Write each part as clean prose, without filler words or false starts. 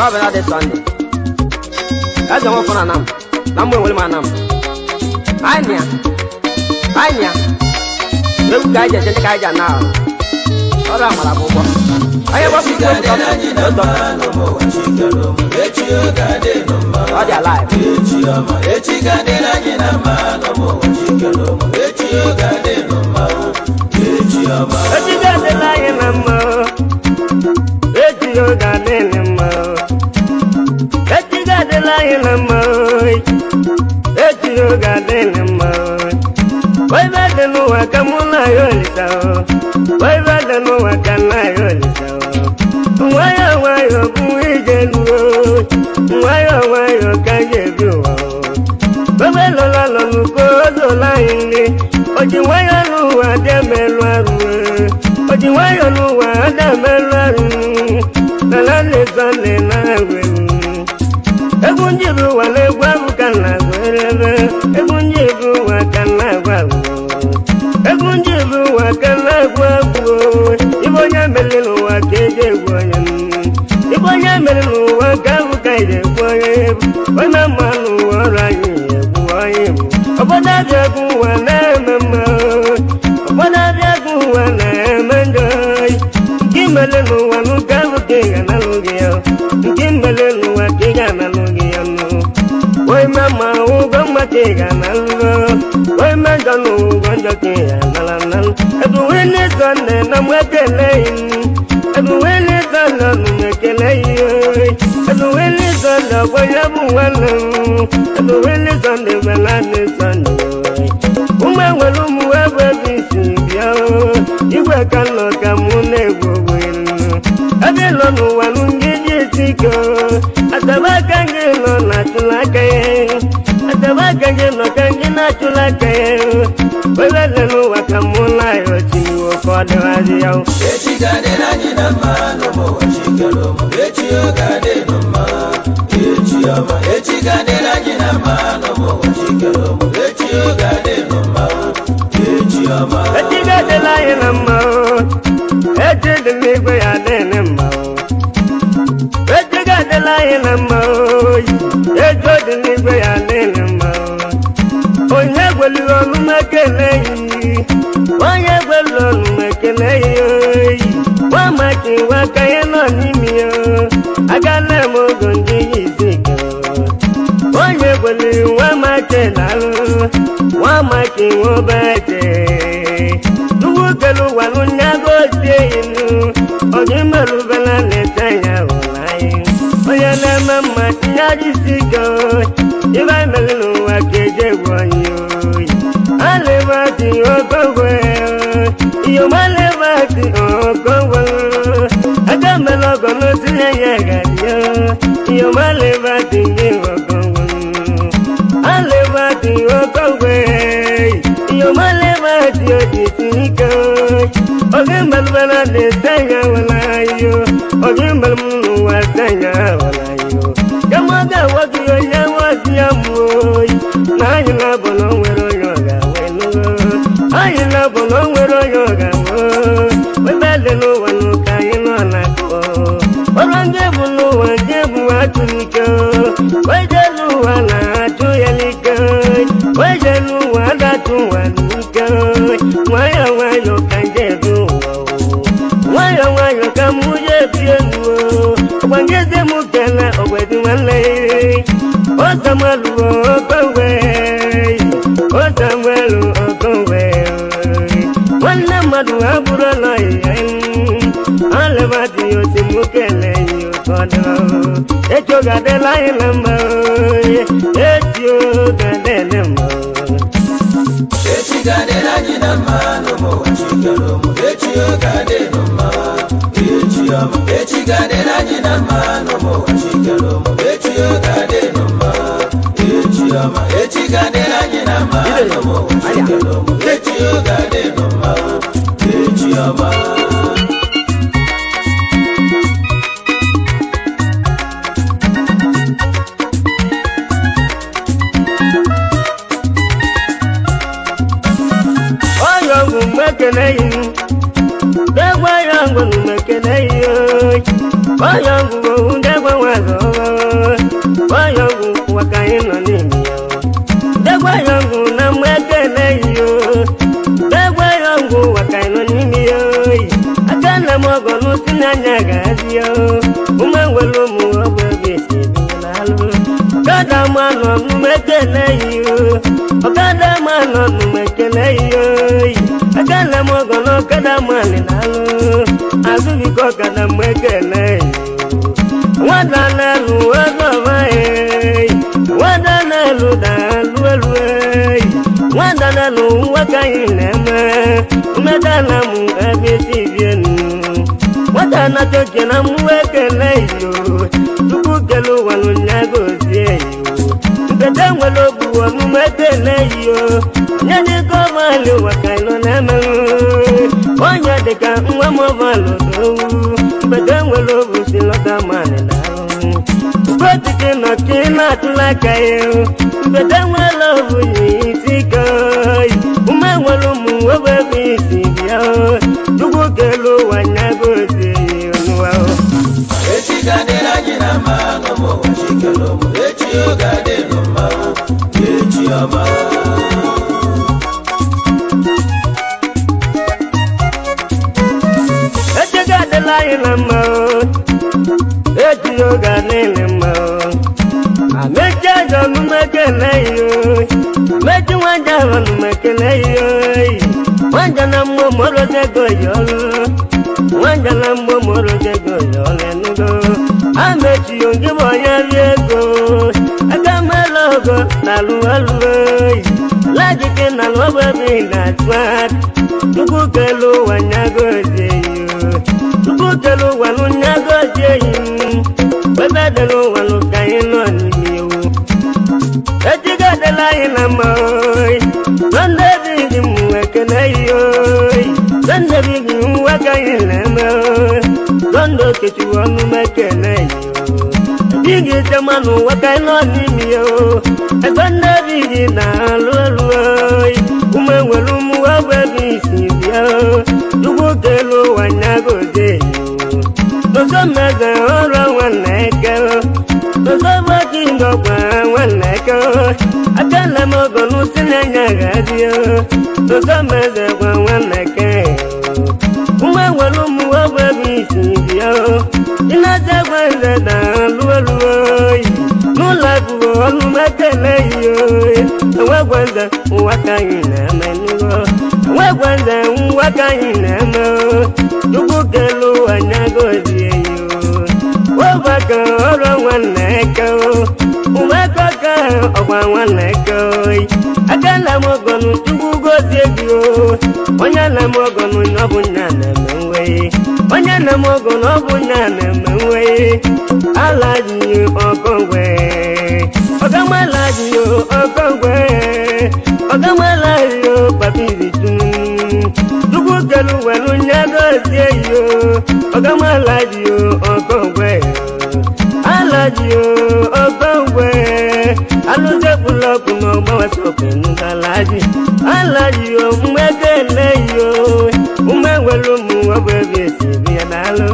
Ọ bụ na dị Sọnde. Eze nwa fọna nam. Na mgbe nwere m anam. Anyị ya. Anyị ya. Egwu ka anyị ji eje ka anyị ji ana ahụ. Ọrụ amara bụ ụgwọ. Onye gbapụ isi Echi ga-adịrị anyị na mma n'ụmụ ụwa chikere ụmụ. Echi oge adịnụ mma. Ọ dị alive. Echi ọma. Echi ga-adịrị anyị na mma n'ụmụ ụwa chikere ụmụ. Echi oge adịnụ mma. Echi ọma. Echi ga-adịrị anyị na mma. Echi oge adịrị mma. Echi ga-adịrị anyị na mma. Echi oge adịrị mma. Ebe dị n'ụwa ka mụ na ya olisa. Ebe dị n'ụwa ka nna ya olisa. Nwayọọ nwayọọ bụ ije luo. Nwayọọ nwayọọ ka anyị ebi ụwa. Ebe lọla lọ n'uko ozola anyị nri. Oji nwayọọ n'ụwa dị emelụ arụ. Oji nwayọọ n'ụwa dị emelụ arụ. Nala nlesa nne na-agụ egwu. Egwu njibi ụwa na-egwu abụ ka nna agụ erebe. Egwu njibi ụwa ka nna agụ agụ. Egwu njibi ụwa ka nna agụ agụ. Ibe onye mere n'ụwa ka eji egwu onye. Ibe onye mere n'ụwa ka abụ ka eji egwu onye. Onye mma n'ụwa ọrụ anyị egwu onye. Obodo abịa egwu ụwa na-eme mma. Obodo abịa egwu ụwa na-eme njọ. Nke mere n'ụwa n'ụka abụ ka ị ga-analụ gị ya. Nke mere n'ụwa ka ị ga-analụ gị ya nụ. Onye mma ụgwọ mma ka ị ga-analụ. Onye njọ n'ụgwọ njọ ka ị ga-anala analụ. Ebe wele sọnde na m ekele yi. Ebe wele sọnde na m ekele yi. Ebe wele sọnde ọgbọ ya bụ nwanne m. Ebe wele sọnde bela ndị sọnde. Ụmụ enwere ụmụ ebe ebe isi bịa. Igwe ka nọ ka mụ na-egwu ogwu ebe nọ n'ụwa nụ ndị ji esi ike. Ataba aka gị nọ na-achụla aka ya. Ataba aka gị nọ ka gị na-achụla aka ya. Ebe dị n'ụwa ka mụ na-ayọ chiwo ka ọ dịwazi ya. Echi ga-adịrị anyị na mma n'ụmụ ụwa chikere ụmụ. Echi oge adịnụ mma. Echi ọma. Echi ga-adịrị anyị na mma n'ụmụ ụwa chikere ụmụ. Echi oge adịnụ mma. Echi ọma. Echi ga-adịla anyị na mma. Echi dị n'igwe ya adịghị mma. Echi ga-adịla anyị na mma. Echi dị n'igwe ya adịghị mma. Onye gweliri ọnụ m ekele yi. Onye gweliri ọnụ m ekele yi. Nwa maka iwe aka ya nọ n'ime ya. Agala m ogo ndị yi isi ike. Onye gweliri nwa maka ịlalụ. Nwa maka iwe obeje. Ugwu kelu ụwa n'ụnyago otie inu. Ọdị mmerụbela na-ete ya ụla anyị. Onye na-eme mma tinye jisi ike. Ibe mere n'ụwa ka eji egwu onye oyi. Alịbati okogwe. Iyomalịbati okogwe. Aka mere ọgọ n'otinye ya gadi ya. Iyomalịbati ndị okogwe. Alịbati okogwe. Iyomalịbati ojisi ike. Oge mbalụbara na-ete ya wala yo. Oge mbalụ n'ụwa te ya wala yo. Kama ga-awa gị onye nwazi ya mụọ oyi. Na anyị na-abụ na o nwere onye ọ ga-awe nụọ. Anyị na-abụ na o nwere onye ọ ga-awe. Ebe dị n'ụwa n'ụka anyị nọ na-akọ. Ọrụ ndị bụ n'ụwa ndị bụ atụ n'ike. Weje n'ụwa na-atụ ya n'ike. Weje n'ụwa adatụ ụwa n'ike. Nwayọọ nwayọọ ka nje ebi ụwa. Nwayọọ nwayọọ ka mụ je ebi elu. Ọgbangeze mụ kele ọgbedi nwanne. Ọsamuelu okongwe. Ọsamuelu okongwe. Nwanne mmadụ abụrụ na ya. Alebati osi mụ kele yi ụfọdụ. Echi oge adịla anyị na mma. Echi oge adịla mma. Echi ga-adịrị anyị na mma n'ụmụ ụwa chikere ụmụ. Echi oge adịnụ mma. Echi ọma. Echi ga-adịrị anyị na mma n'ụmụ ụwa chikere ụmụ. Echi oge adịnụ mma. Echi ọma. Echi ga-adịrị anyị na mma n'ụmụ ụwa chikere ụmụ. Echi oge adịnụ mma. Echi ọma. Onye ọgwụ mekele yi. Egwu onye ọgwụ mekele yi. Bayọngwụ ndegwe nwazọ Bayọngwụ ụwa ka anyị nọ n'ime ya ndegwe yọngwụ na mgbe ekele yo ndegwe yọngwụ ụwa ka anyị nọ n'ime ya aka nna m ọgọ n'ụsị n'anya ga-adị ya ụmụ enwere ụmụ ọgbọ ebe esi ebi n'alụ ọkada ma nọ n'ume ekele yo ọkada ma nọ n'ume ekele yo aka nna m ọgọ n'ọkada ma nị n'alụ azụbiko ọkada mgbe ekele yo nwata na-alụ ego ọma ee nwata na-alụ na-alụ elu ee nwata na-alụ nwa ka anyị na-eme mmeta na mụ ebe isi bie nu nwata na-achọ oke na mụ ekele yo tupu kele ụwa n'ụnya gozie yo nketa nwere obu ọmụmụ ekele yo onye dịka ọbalị ụwa ka anyị nọ na-eme onye dịka nwa m ọbalị odowu mgbede nwere obu si lọta manị na Ugodike nọ ka ị na-atụla aka ya mgbede nwere obu yi isi ka ume nwere ụmụ nwoke ebe isi bịa chukwu kelu ụwa nya gozie n'ụwa. Echi ga-adịrị anyị na mma n'ụmụ ụwa chikere ụmụ echi oge adịnụ mma echi ọma. Echi ga-adịla anyị na mma echi oge adịghị mma amechi ajọ omume kele yo amechi nwanja omume kele yo nwanja na mmụọ mọrọzi ego yi ọlụ nwanja na mmụọ mọrọzi ego yi ọlụ enugo amechi onye bụ onye ri ego aka mela ogo na alụ ọlụ oyi lajike na alụ ọbụ ebe ị na-atụ aka chukwu kelu ụwa nyagozie yo chukwu kelu ụwa nụ nyagozie yi ebe dịrị ụwa nụ ka anyị nọ n'ime iwu echi ga-adịla anyị na mma oyi sọnde bigi m ekele yi oyi sọnde bigi m nwa ka anyị na-eme oyi sọnde okechukwu ọnụ m ekele yi bigi tema n'ụwa ka anyị nọ n'ime ya o ebe nne bigi na-alụ elu oyi ụmụ enwere ụmụ ọgwụ ebe isi bịa chukwu kelu ụwa nyagozie n'ụzọ mmeze ọrụ nwanne eke n'ụzọ gbaki ndọkwa nwanne eke aka nna m ọgọ n'ụsị n'anya gazi n'ụzọ mmeze gwa nwanne eke ụmụ enwere ụmụ ọgwụ ebe isi bịa ịna-aza gwa nze na alụ elu oyi n'ụlọ akụ ọnụ m ekele yi oyi enwegwa nze ụwa ka anyị na-eme n'ụlọ enwegwa nze nwa ka anyị na-eme chukwu kelu anya gozie yi ọgbakọ ọrụ nwanne eke ụmụaka ka ọgwa nwanne eke oyi aka na m ọgọnụ chukwu gozie gị o onye na m ọgọnụ ọ bụ nya na-eme nwe onye na m ọgọnụ ọ bụ nya na-eme nwe ala ji ọkọngwe ọgamala ji ọkọngwe ọgamala ji papiri tunu chukwu kelu welu nya gozie yi o ọgamala ji ọkọngwe ala ji ọkọngwe alụzekwulọkụ n'ọgbawasọkụ ngalaji ala ji mgbekele yi o ume nwere ụmụ ọbụ ebe esi bi ya n'alụ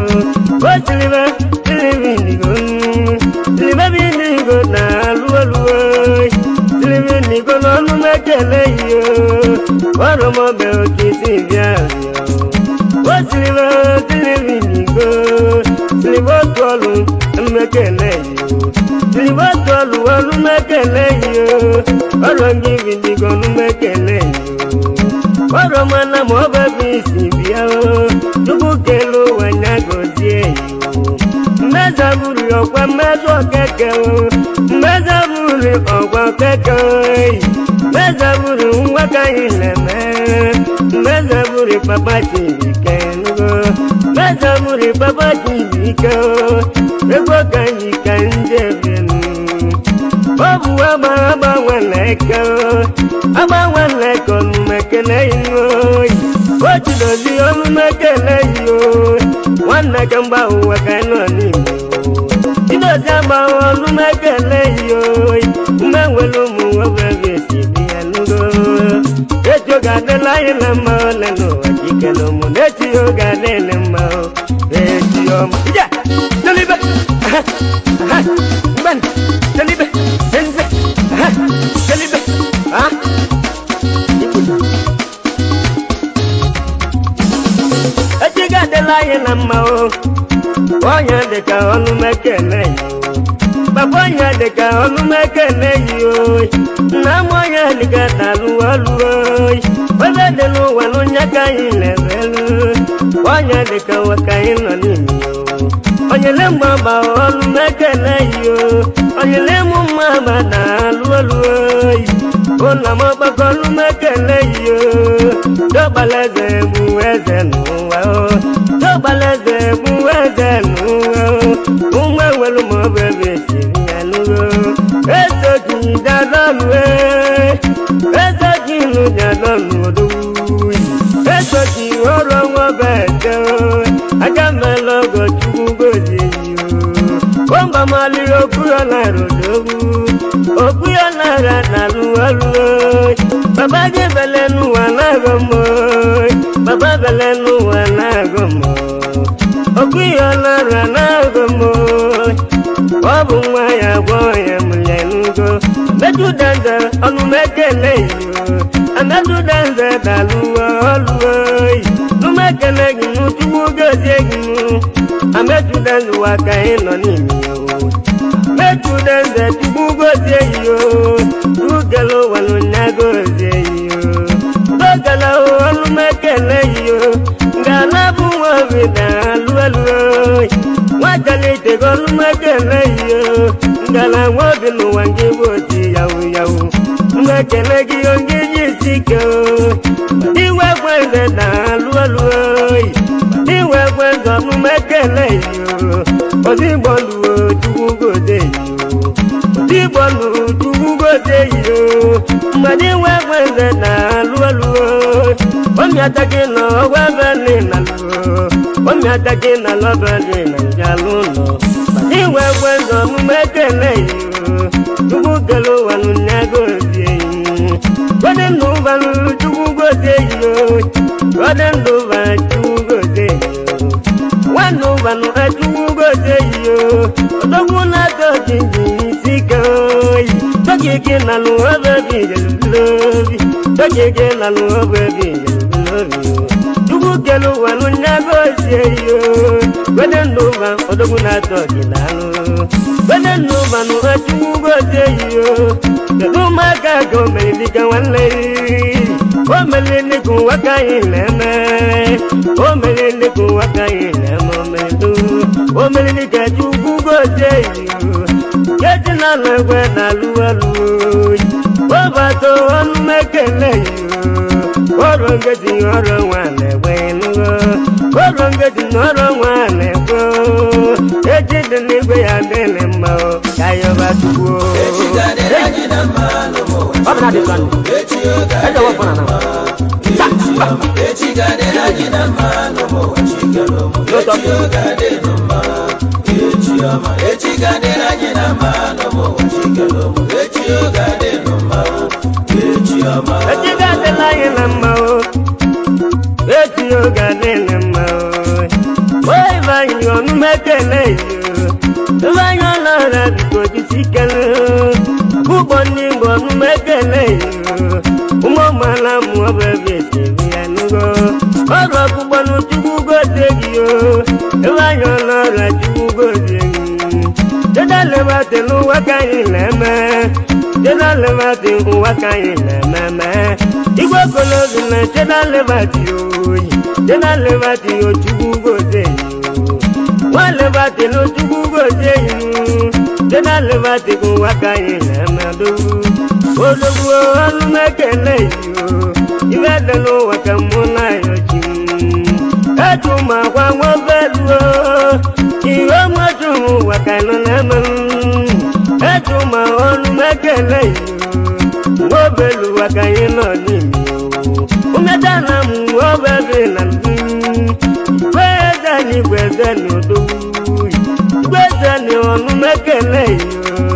o tilibe tilibe indigo tilibe bi indigo na alụ olu oyi tilibe indigo n'ọnụ mekele yi o ọrụ m ọbẹ oke si bịa o tilibe tilibe indigo tilibe otu ọlụ mmekele yi o tilibe otu ọlụ ọlụ mekele yi o ọrụ gị bi indigo mmekele yi o ọrụ mana ma ọ bụ ebe isi bịa o chukwu kelu ụwa nya gozie yi o mmeza buru ọkwa mmeza okeke o mmeza buru ọkwa okeke oyi mmeza buru nwa ka anyị na-eme mmeza buru papa chibike ngo mmeza buru papa chibike o ego ka anyị ka njebenu ọ bụ agba agbanwela eke agbanwela eke ọnụma ekele yi oyi o jidozi ọnụma ekele yi oyi nwanne ka mgba ụwa ka anyị nọ n'ime jidozi agba ọnụma ekele yi oyi ume nwere ụmụ nwoke ebe esi bi ya nugo echi oge adịla anyị na mma ole n'ụwa chike na ụmụ na echi oge adịla mma o echi ọma ije. ga-adịla anyị na mma o. Onye dịka ọnụ m ekele ya o. Papa onye dịka ọnụ m ekele ya o. Nna m onye dịka na-alụ ọlụ o. Ebe dị n'ụwa n'onye ka anyị na-emelu. Onye dịka ụwa ka anyị nọ n'ime o. Onyele mgbe ọgba ọlụ m ekele ya o. Onyele mụ mma ma na-alụ ọlụ oyi. Ụlọ m ọgbakọ ọlụ m ekele ya o. Dọgbala eze bụ eze n'ụwa o. Dọgbala eze bụ eze n'ụwa o. Ụmụ enwelu ma ọ bụ ebe esiri ya lụrụ. Eze ji dadọlụ e. Eze ji nụ dadọlụ odogwu. Eze ji ọrụ nwa bụ eze o. Aka mela ọgọ Chukwu gozie ya o. Wọ́n máa lè okúyọ̀ náírà òdòwú. Okúyọ̀ náírà nàlú ọlú o. Bàbá jẹ́ bẹ̀lẹ̀ nù wà náírà mọ́. Bàbá bẹ̀lẹ̀ nù wà náírà mọ́. Okúyọ̀ náírà náírà mọ́. Ọ bụ nwa ya gwọ ya mụlẹ̀ n'ugo. Amedu danze ọnụ mekele yi o. Amedu danze dàlú ọlú o. Numekele gị nụ Chukwu gozie gị nụ. Amedu danze ụwa ka ị nọ n'ime o. Amedu danze Chukwu gozie yi o. Ugele ụwa n'ụnya gozie yi o. Dogala ọnụ mekele yi o. Ngala bụ nwa obi na-alụ elu o. Nwajalite gị ọnụ mekele yi o. Ngala nwa obi n'ụwa nke bụ oti yawu yawu. Mmekele gị onye ji isi ike o. Iwe kweze na-alụ elu o. Iwe kweze ọnụ mekele yi o. Ozigbo luo Chukwu gozie yi o. Ozigbo luo Chukwu gozie yi o. Mmadụ iwe kweze na-alụ elu o. Omiata gị na ọgwa ebe na lụọ. Omiata gị na lọba dị na njalụ ụlọ. Iwe kweze ọnụ mekele yi o. Chukwu kele ụwa nụ ya gozie yi. Gode ndụ ụba nụ Chukwu gozie yi o. Gode ndụ ụba Chukwu gozie yi o. Nwanne ụba nụ Chukwu gozie yi o. Odogwu na-atọ jinji isi ike oyi. Tọkike na lụ ọbụ ebi njelubilobi. Tọkike na lụ ọbụ ebi njelubilobi o. Chukwu kele ụwa nụ ya gozie yi o. Gode ndụ ụba odogwu na-atọ gị n'alụ. Gode ndụ ụba nụ Chukwu gozie yi o. Kedu ụmụaka ka o mere dịka nwanne yi? O mere dịka ụwa ka anyị na-eme. O mere dịka ụwa ka anyị na-eme omedu. O mere dịka Chukwu gozie yi o. Kedu na alụ egwe na alụ alụ oyi. Ọbata ọnụ mekele yi o. Ọrụ ngezi ọrụ nwa na-egwe ịnụgo. Ọrụ ngezi na ọrụ nwa na-egwe o. Echi dị n'igwe ya dịrị mma o. Ka yọba Chukwu o. Echi ga-adịrị anyị na mma n'ụmụ ụwa Ọ bụ na adị sọ Echi oge Eze wepụ na na. Echi ọma. Echi ga-adịrị anyị na mma n'ụmụ ụwa chikere ụmụ. Echi oge adịrị mma. Echi ọma. Echi ga-adịrị anyị na mma n'ụmụ ụwa chikere ụmụ. Echi oge adịrị mma. Echi ọma. Echi ga-adịla anyị na mma o. Echi oge adịla mma o. O ibe anyị ọnụ m ekele yi o. Ibe anyị ọlọrọ biko jisi ikele o. Ụgbọ ndị Igbo ọnụ m ekele yi o. Ụmụ ụmụala mụọ bụ ebe esi ebi ya nugo. Ọrụ ọkpụkpọ nụ Chukwu gozie gị o. Ibe anyị ọlọrọ Chukwu gozie gị. Jedalebate n'ụwa ka anyị na-eme. Jedalebate ụwa ka anyị na-eme. Igwe kolobi na jedalebate oyi. Jedalebate Chukwu gozie yi o. Nwalebate na Chukwu gozie yi. Jedalebate ụwa ka anyị na-eme dogwu. Odogwu ọnụ m ekele yi o. Ibe dị n'ụwa ka mụ na ya ji m. Eju ma gwa nwa ofe luo. Ihe mmadụ ụwa ka nọ na-eme m. Eju ma ọnụ m ekele yi o. Nwa obelu ụwa ka anyị nọ n'ime o. Umeda na m nwa obebi na m. Igwe eze na igwe eze na odogwu. Igwe eze na ọnụ m ekele yi o.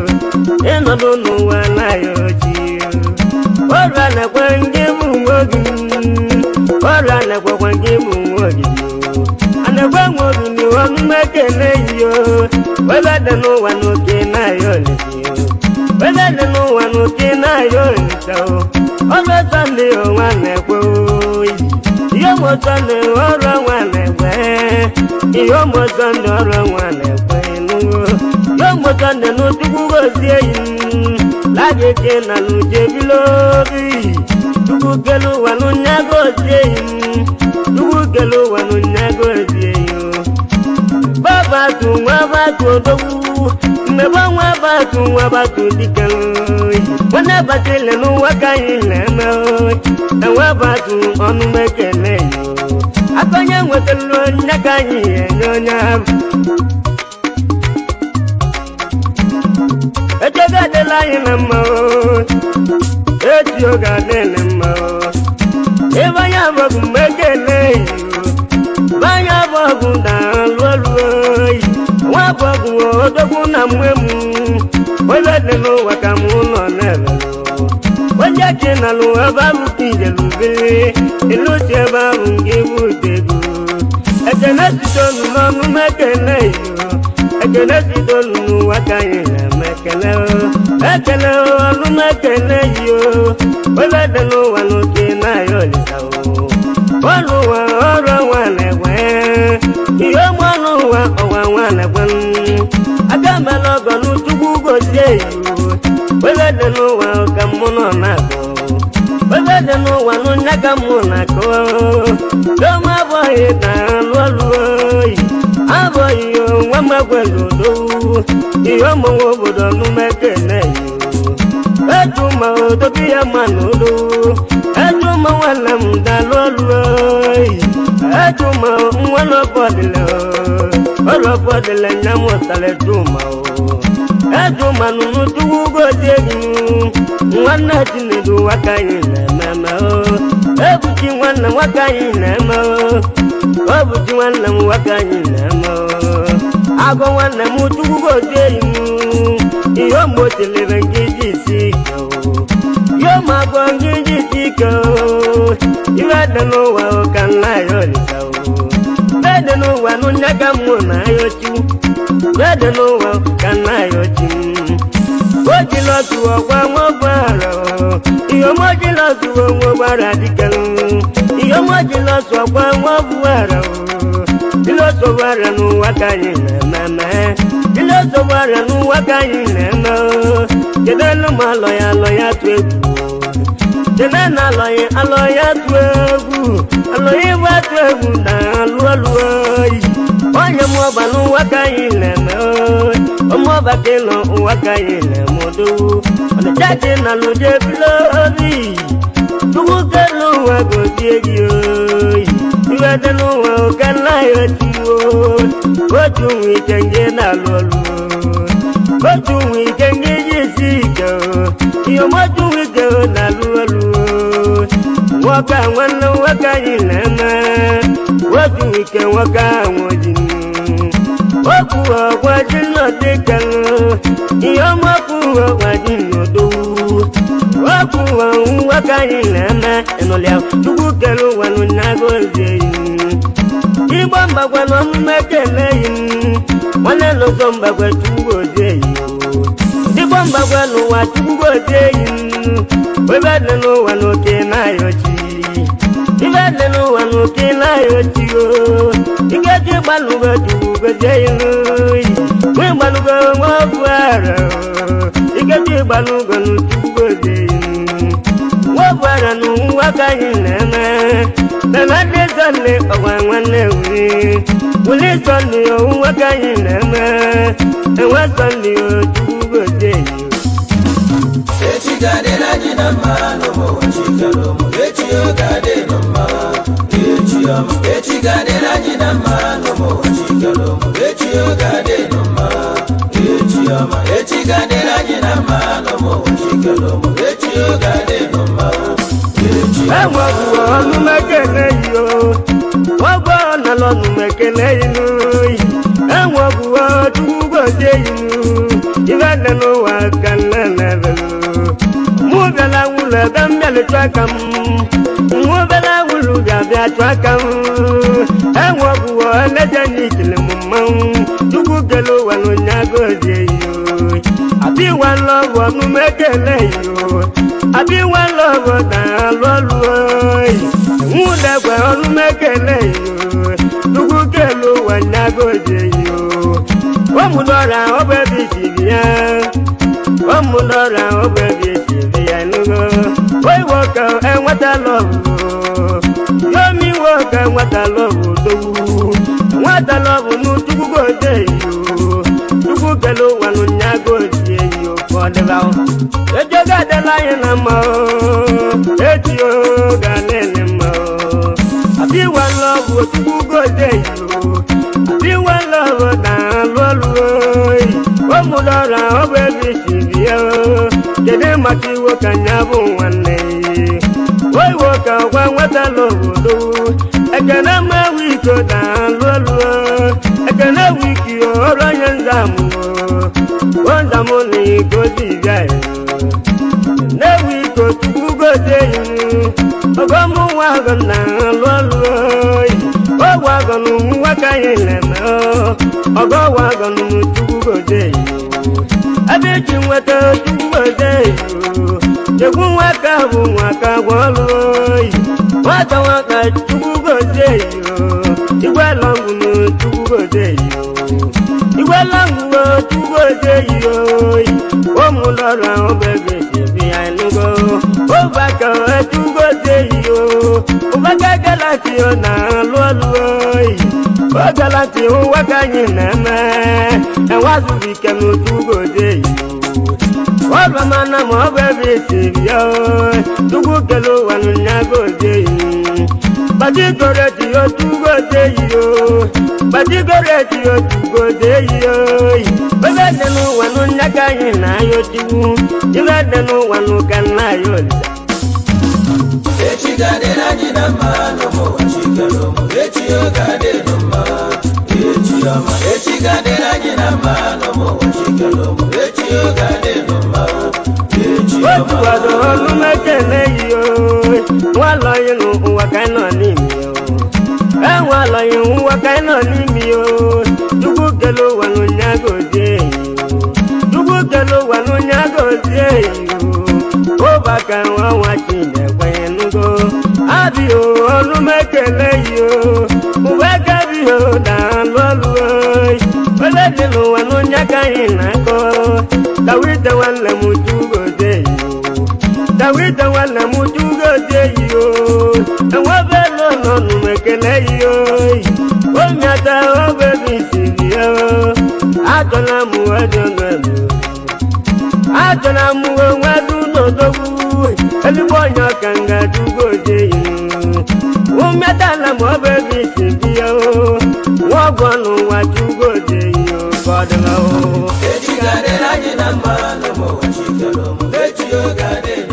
Ịnọdụ n'ụwa na-ayọ chi o. Ọrụ a na-ekwe ndị bụ nwa gị. Ọrụ a na-ekwekwa ndị bụ nwa gị o. A na-ekwe nwa gị na ọnụ m ekele yi o. Ebe dị n'ụwa n'oke na-ayọ olise o. Ebe dị n'ụwa n'oke na-ayọ olise o. Ọrụ eze ndị ụwa na-ekwe oyi. Ihe m Mọsọnde ọrụ nwa na-egwe. Ihe mọsọnde ọrụ nwa na-egwe nuwo. Ihe mọsọnde n'Chukwu gozie yi. Lagete na n'uje bilobi. Chukwu kelu ụwa n'ụnya gozie yi. Chukwu kelu ụwa n'ụnya gozie yi. Baba tu nwa batu odogwu. Mmebe nwa batu nwa batu dike. Nwanne batile n'ụwa ka anyị na-eme. Enwe batu ọnụ m ekele yo. Aka onye nwetara onye ka anyị enye onye ahụ. Echi oge adịla anyị na mma o. Echi oge adịla mma o. Ebe anyị abọgụ mgbe ekele yo. Ebe anyị abọgụ na-alụ ọlụ oyi. Nwa abọgụ odogwu na mgbe m. Onye dị n'ụwa ka mụ nọ na-ebe. Onye chi na lụ ebe ahụ ka ijelu bili. Ilu si ebe ahụ nke bụ utego. Ekele sitolu n'ọnụ m ekele yo. Ekele sitolu n'ụwa ka anyị na-eme ekele o. Ekele o, ọnụ m ekele yo. Onye dị n'ụwa n'oke na-ayọ olisa o. Ọrụ ụwa ọrụ nwa na-egwe. Ihe ọma ọrụ ụwa ọwa nwa na-egwe. Aka mela ọgọ n'Chukwu gozie yo. Onye dị n'ụwa ka mụ nọ na-agụ. Onye dị n'ụwa n'ụnya ka mụ na-akụ. Chioma abụghị na-alụ ọlụ oyi. Abụghị nwa mgbakwelu odowu. Ihe ọmụnwe obodo ọnụma ekele yo. Eju ma odobi ya ma n'odowu. Eju ma nwanne m dalụ ọlụ oyi. Eju ma nwa n'ọbọdịle ọlọbọdịle nya mụtara eju ma o. Eju ma nụnụ Chukwu gozie gị. Nwanne Chinedu nwaka anyị na-eme o. Ebuchi nwanne nwaka anyị na-eme o. Obuchi nwanne m nwaka anyị na-eme o. Agụ nwanne m Chukwu gozie gị. Ihe mgbochilere gị ji isi ike o. Ihe ma agwọ gị ji isi ike o. Iwe dị n'ụwa o ka nna ya olisa o. Iwe dị n'ụwa n'ụnya ka mụ na ya ochi. Iwe dị n'ụwa ka nna ya ochi. O ji lọtụ ọgwa nwa ụgbọala o. Ihe ọma ji lọtụ nwa ụgbọala dike. Ihe ọma ji lọtụ ọgwa nwa ụgbọala o. Ilọtụ ụgbọala n'ụwa ka anyị na-eme. Ilọtụ ụgbọala n'ụwa ka anyị na-eme o. Kedu elu ma alọ ya alọ ya tụ egwu. Kedu na alọ ya alọ ya tụ egwu. Alọ ya ịgba tụ egwu na alụ ọlụ oyi. Onye mụọba n'ụwa ka anyị na-eme o. Ọmụọba ka ịnọ ụwa ka anyị na-eme odowu. Ọnịcha dị na lụje bilo obi. Chukwu kelu ụwa gozie gị oyi. Iwe dị n'ụwa oke nna ya otiwo. Otu nwa ike nje na-alụ ọlụ. Otu nwa ike nje ji isi ike o. Ihe ọma otu nwa ike na-alụ ọlụ. Nwoke a nwanne nwoke anyị na-eme. Otu nwa ike nwoke ahụ oji. Okwu ọgwa ji n'ọdịka. Ihe ọma okwu ọgwa ji n'odowu. Okwu nwoke anyị na-eme. Ịnụlịa Chukwu kere ụwa n'ụnya gozie yi. Igbo mgbagwa n'ọmụma ekele yi. Nwanne n'ụzọ mgbagwa Chukwu gozie yi. Igbo mgbagwa n'ụwa Chukwu gozie yi. Ebe dị n'ụwa n'oke na-ayọchi. Ibe dị n'ụwa n'oke na-ayọchi o. Ikeji gbalụgo Chukwu gozie yi. Nwe gbalụgo nwa ọgwụ ara o. Ikeji gbalụgo n'Chukwu gozie yi. Nwa ọgwụ ara n'ụwa ka anyị na-eme. Nana dị sọnde ọgwa nwanne wuli. Wuli sọnde ụwa ka anyị na-eme. Enwe sọnde o Chukwu gozie yi. Echi ga-adịrị anyị na mma n'ụmụ ụwa chikere ụmụ. Echi oge adịnụ mma. Echi ọma. Echi ga-adịrị anyị na mma n'ụmụ ụwa chikere ụmụ. Echi oge adịnụ mma. Echi ọma. Echi ga-adịrị anyị na mma n'ụmụ ụwa chikere ụmụ. Echi oge adịnụ mma. Echi ọma. Enwe ọnụ m ekele yi o. Ọgbọ na lọnụ m ekele yi n'oyi. Enwe ọgwụ Chukwu gozie yi nụ. Ibe dị n'ụwa ka nne na-ebelu. Mụ bịala wụlọ ebe m bịala chụ aka m. Mụ bịala wụlọ bịa bịa chụ aka m. Enwe ọgwụ eleje n'ikele m mmanwụ. Chukwu kele ụwa n'ụnya gozie yi o. Abi one love ọnụ m ekele yi o. Abi one love na-alụ ọlụ oyi. Nwụde Ibekwe ọnụ mekele yo Chukwu kelu ụwa nyagozie yo Omudora ọ bụ ebe isi ya Omudora ọ bụ ebe isi ya nugo Oi nwoke enweta lọbụ Yomi nwoke enweta lọbụ dowu Nweta lọbụ n'Chukwu gozie yo Chukwu kelu ụwa nyagozie yo ka ọ dịba Ejo ga-adịla anyị na mma echi o ga na-ele mma Abi one love Chukwu gozie yo Abi one love na-alụ ọlụ Omudora ọ bụ ebe isi bịa Kedu maka iwo ka nya bụ nwanne Oi nwoke gwa nweta n'obodo Ekene mmewu iko na-alụ ọlụ Ekene wiki ọrụ onye nzamụ Nzamụ na iko si bịa Nnewi iko Chukwu gozie Ọgọmụ nwa agọ na-alụ ọlụ Ọgwụ agọ nwa ka anyị na-eme Ọgọwụ agọ Chukwu gozie Ebe iji nweta Chukwu gozie Chekwu nwaka bụ nwaka gwa ọlụ Nwata nwaka Chukwu gozie Igwe lọngwụ Chukwu gozie Igwe lọngwụ Chukwu gozie Omudora obebe sebi anugo Obaka Chukwu gozie Ụbaka galati ọ na-alụ ọlụ O galati ụwa ka anyị na-eme Enwazụghị ike n'Chukwu gozie Ọrụ mana ma ọ bụ ebe isi bịa Chukwu kele ụwa nyagozie Gbajigoro ti o Chukwu gozie Gbajigoro ti o Chukwu gozie Ebe dị n'ụwa n'nya ka anyị na-ayọ Chukwu Ibe dị n'ụwa n'ụka nna-ayọ Olisa Echi ga-adịrị anyị na mma n'ụmụ ụwa chikere ụmụ echi ọ ga-adịrị mma echi ọma echi ga-adịrị anyị na mma n'ụmụ ụwa chikere ụmụ echi ọ ga-adịrị mma echi Otu ọma kwado ọnụ mekele yo Nwalọghị n'ụwa ka anyị nọ n'ime yo Enwalọghị ụwa ka anyị nọ n'ime yo Chukwu kele ụwa n'ụnya gozie yo Chukwu kele ụwa n'ụnya gozie yo Ụbaka nwa nwa Chinekwe nugo Abịa ọnụ mekele yo Ụbaka bi yo na-alụ ọlụ Ole dị n'ụwa n'ụnya ka anyị na-akọ Dawide nwanne m Chukwu gozie yo Dawide nwanne m Chukwu gozie yo Enwebelu nọ n'umekele yo Omiata ọbụ isi yo Achọla m ọjọ n'elu Achọla m onwe du n'odogwu Ezigbo onye ọka nga Chukwu gozie yo Umetala m ọbụ ebe isi yo Nwa ọgwọ n'ụwa Chukwu gozie yo Ka ọ dịla o Echi ga-adịrị anyị na mma n'ụmụ ụwa chikere ụmụ echi ọ ga-adịrị